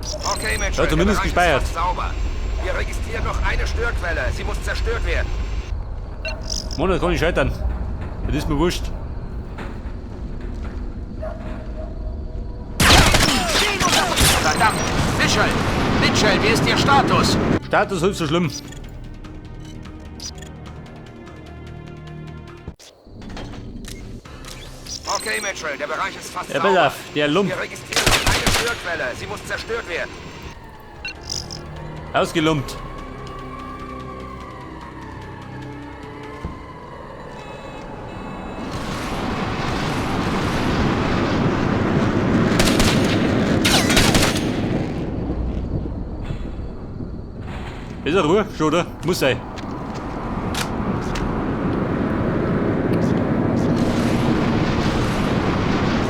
Okay, Mitchell, Ja, zumindest der Bereich ist gespeichert. fast sauber. Wir registrieren noch eine Störquelle. Sie muss zerstört werden. Mann, das kann ich scheitern. Das ist mir wurscht. Verdammt! Mitchell! Mitchell, wie ist Ihr Status? Status halb so schlimm. Okay, Mitchell, der Bereich ist fast Ja, pass sauber. auf, der Lump. Wir registrieren noch eine Störquelle. Sie muss zerstört werden. Ausgelumpt. Ist er Ruhe? Schon, oder? Muss sein.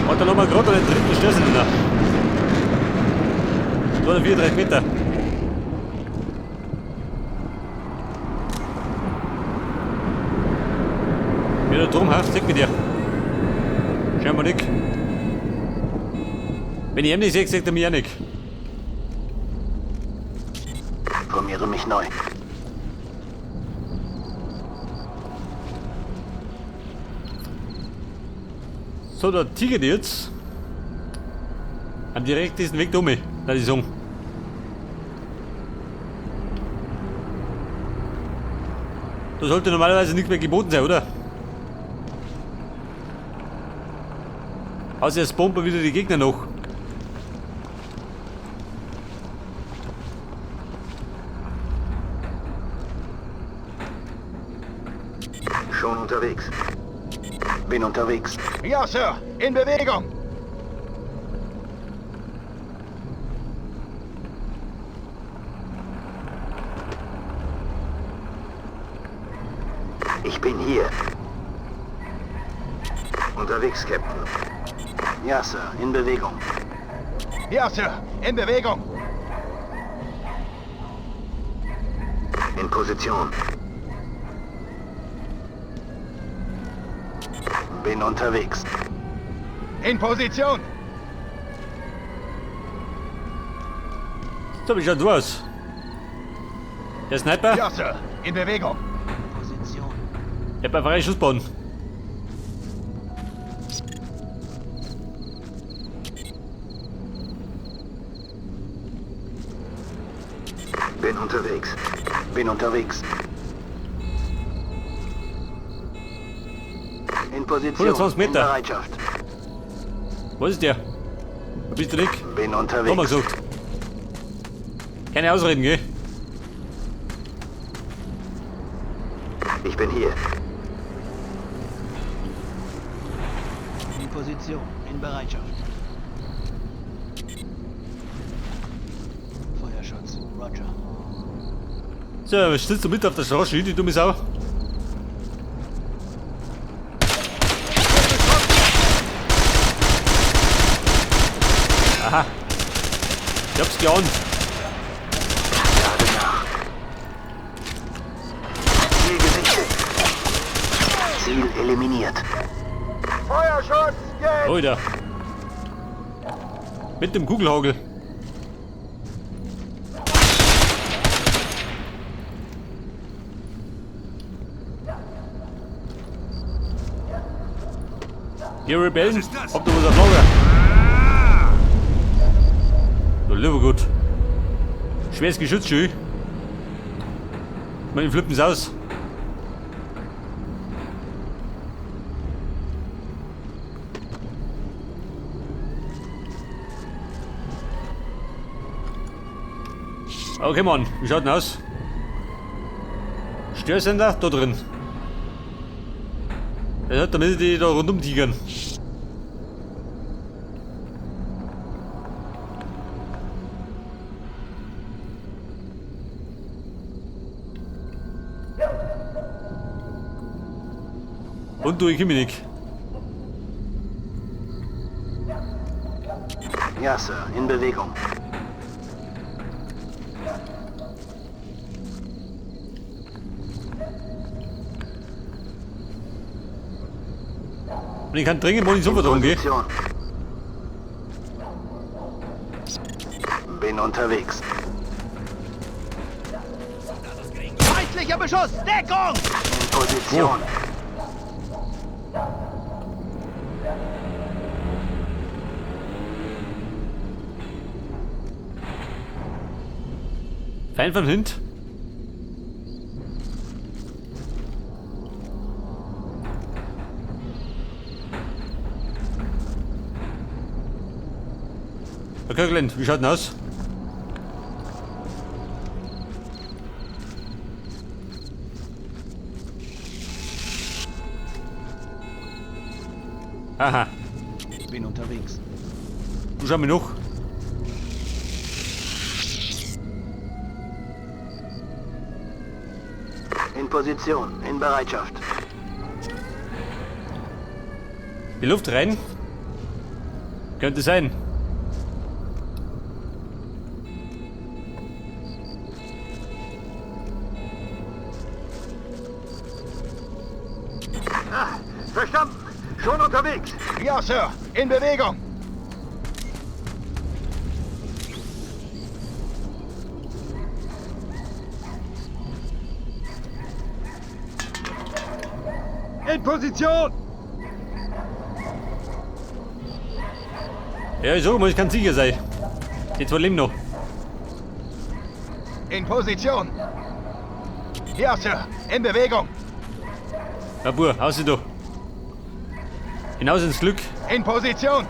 Warte, lass mal gerade an den dritten Störsender. Da, 34 Meter. Wieder drum, ha? Sieht mit dir. Scheinbar nicht. Wenn ich ihn nicht sehe, sieht er mich auch nicht. Formiere mich neu. So, der Tiger jetzt. Am direktesten Weg da um, da ich sagen. Da sollte normalerweise nichts mehr geboten sein, oder? Außer es bomben wieder die Gegner noch. Schon unterwegs. Bin unterwegs. Ja, Sir. In Bewegung. Ich bin hier. Unterwegs, Captain. Ja, Sir. In Bewegung. Ja, Sir. In Bewegung. In Position. Bin unterwegs. In Position. So, wie schaut du aus? Der Sniper? Ja, Sir. In Bewegung. Position. Ich hab eine freie Schussbahn. Bin unterwegs. Bin unterwegs. In Position. 120 Meter. In Bereitschaft. Wo ist der? Wo bist du nicht? Bin Haben wir unterwegs. gesagt. Keine Ausreden, gell? Ich bin hier. In Position. In Bereitschaft. Feuerschutz. Roger. So, was sitzt du mit auf der Straße, die dumme Sau? Aha. Ich hab's geahnt. Lade nach. Ziel gesichtet. Ziel eliminiert. Feuerschutz. Jetzt. Alter. Mit dem Kugelhagel. Ihr Rebellen, habt ihr was auf Lager? Du lieber Gott. Schweres Geschütz, schön. Meine flippen's aus. Okay, Mann, wie schaut denn aus? Störsender da drin. Das hat damit die da rundum tigern. Und du, ich komm nicht. Ja, Sir. In Bewegung. Und ich kann dringend mal in den Sofa drum gehen. Position. Bin unterwegs. Feindlicher Beschuss! Deckung! In Position. Feind von hint. Herr Kirkland, wie schaut denn aus? Aha. Bin unterwegs. Du schau mir noch. In Position. In Bereitschaft. Die Luft rein? Könnte sein. Verstanden. Schon unterwegs. Ja, Sir. In Bewegung. In Position! Ja, ich sag mal, ich kann sicher sein. Die zwei leben noch. In Position! Ja, Sir. In Bewegung. Ja, Bur, haus dich da. Hinaus ins Glück. In Position!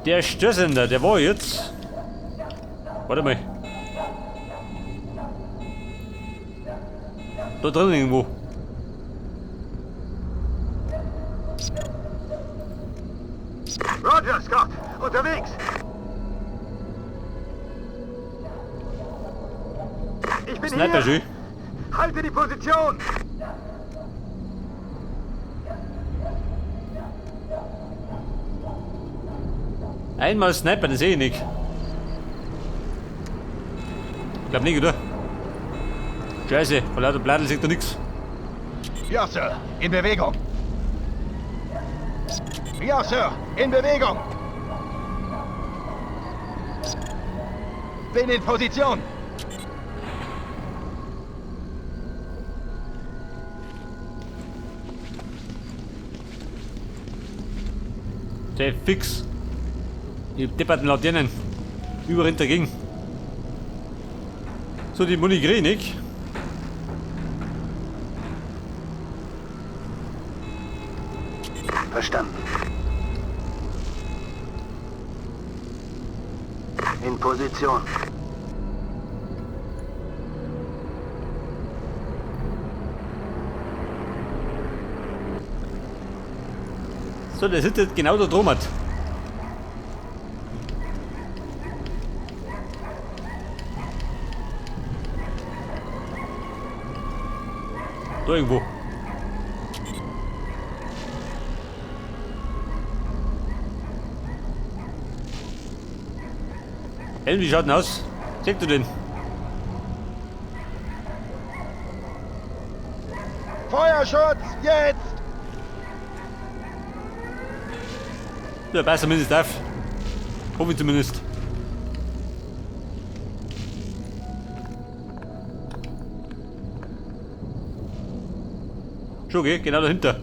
Der Störsender, der war jetzt. Warte mal. Da drin irgendwo. Roger, Scott. Unterwegs. Ich bin Sniper, hier. schön. Halte die Position. Einmal Sniper, das sehe ich nicht. Ich glaub nicht, oder? Scheiße, vor lauter Bladel sieht da nix. Ja, Sir. In Bewegung. Ja, Sir. In Bewegung. Bin in Position. Der fix. Die depperten Laternen. Überrennt dagegen. So, die Muni krieg ich nicht. Verstanden. In Position. So, der sitzt jetzt genau da drum hat. Da irgendwo. Helm, wie schaut denn aus? Siehst du den? Feuerschutz, jetzt! Ja, pass zumindest auf. Hoffe ich zumindest. Schon, gell? Genau dahinter.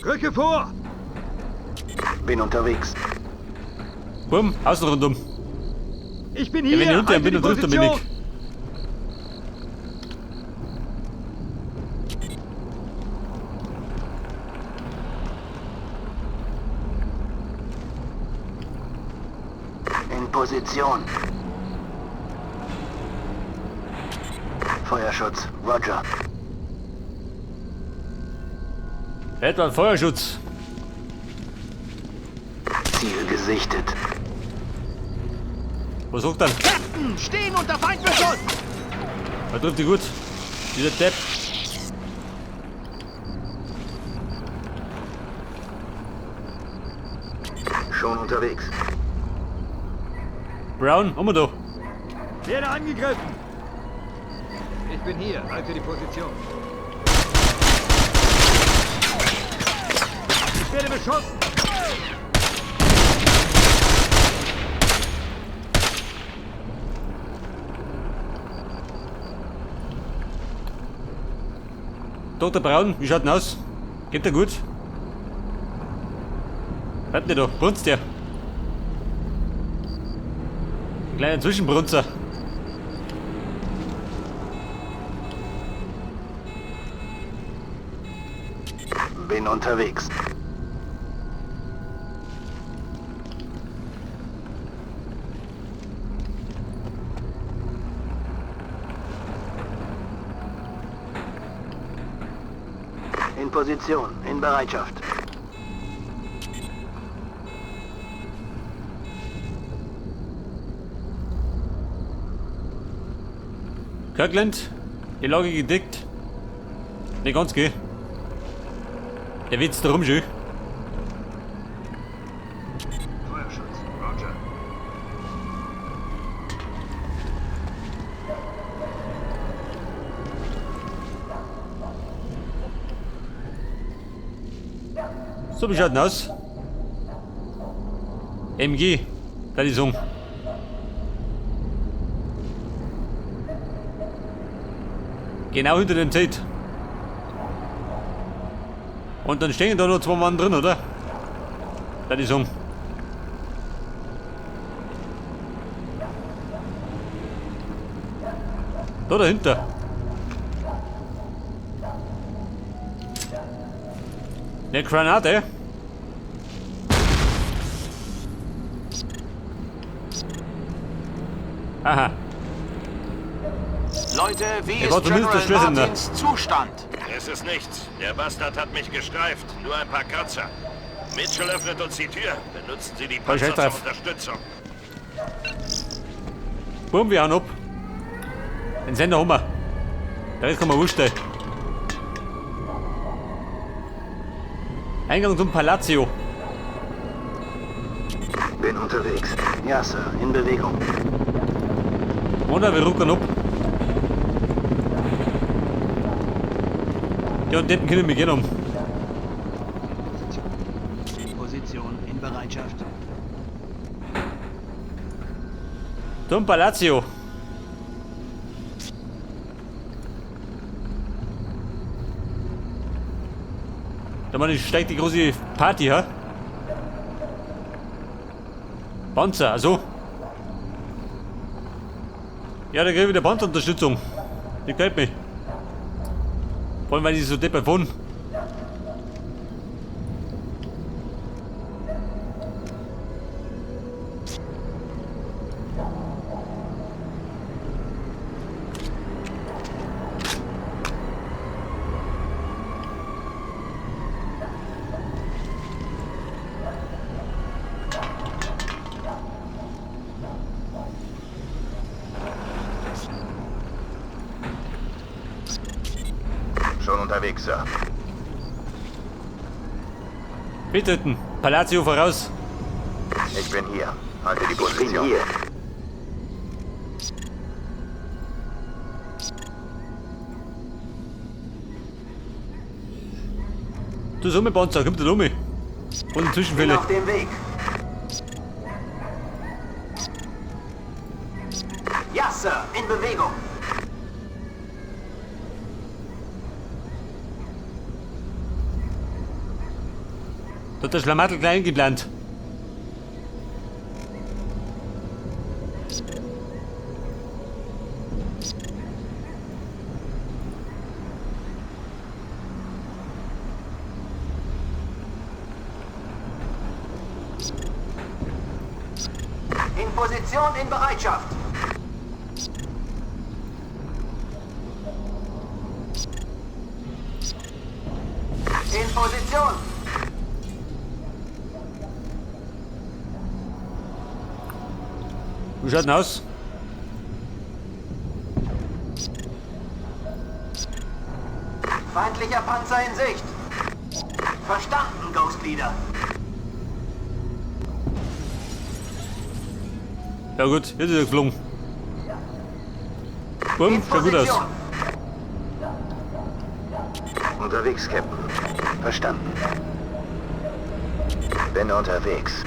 Rücke vor! Bin unterwegs. Bumm, außen rundum. Ich bin Ja, hier! wenn ich unter Halte bin, die dann trifft er mich Position! nicht. In Position. Feuerschutz, Roger. Etwa Feuerschutz. Ziel gesichtet. Was sagt er? Captain, stehen unter Feindbeschuss! Er trifft die gut. Dieser Depp. Unterwegs. Brown, haben wir da. Werde angegriffen. Ich bin hier. Halte die Position. Ich werde beschossen. Dr. Braun, wie schaut denn aus? Geht der gut? Bleibt nicht da, brunzt der. Ein kleiner Zwischenbrunzer. Bin unterwegs. In Position, in Bereitschaft. Kirkland, die Lage gedeckt. Nicht ganz, gell? Der Witz da rum schön. Feuerschutz. Roger. So, wie schaut denn aus? MG, da die Song. Genau hinter dem Zelt. Und dann stehen da noch zwei Mann drin, oder? Da die Song. Da dahinter. Eine Granate. Aha. Leute, wie Er ist war zumindest der General Schlüssel, ne? Martins Zustand? Es ist nichts. Der Bastard hat mich gestreift. Nur ein paar Kratzer. Mitchell öffnet uns die Tür. Benutzen Sie die Voll Panzer scheiß zur drauf. Unterstützung. Boom, wir hauen ab. Den Sender haben wir. Der Rest kann man wurscht sein. Eingang zum Palazzo. Bin unterwegs. Ja, Sir. In Bewegung. Oder wir rucken ab. Ja, und Deppen können wir gehen um. Position in Bereitschaft. Zum Palazzo. Da meine ich, steigt die große Party, ha? Panzer, also. Ja, da krieg ich wieder Panzerunterstützung. Die gefällt mir. Vor allem, weil die so deppert fahren. Schon unterwegs, Sir. Bitte, Palazzo voraus. Ich bin hier. Halte die Ich bin Position. hier. Du Summe Panzer, kommt der um. Und Zwischenfälle. Bin auf dem Weg. Ja, Sir. In Bewegung. Da hat der Schlamassel gleich eingeplant. In Position, in Bereitschaft. In Position. Wie schaut denn aus? Feindlicher Panzer in Sicht. Verstanden, Ghost Leader. Ja gut, jetzt ist er geflogen. Bumm, In schaut gut aus. Position. Unterwegs, Captain. Verstanden. Bin unterwegs.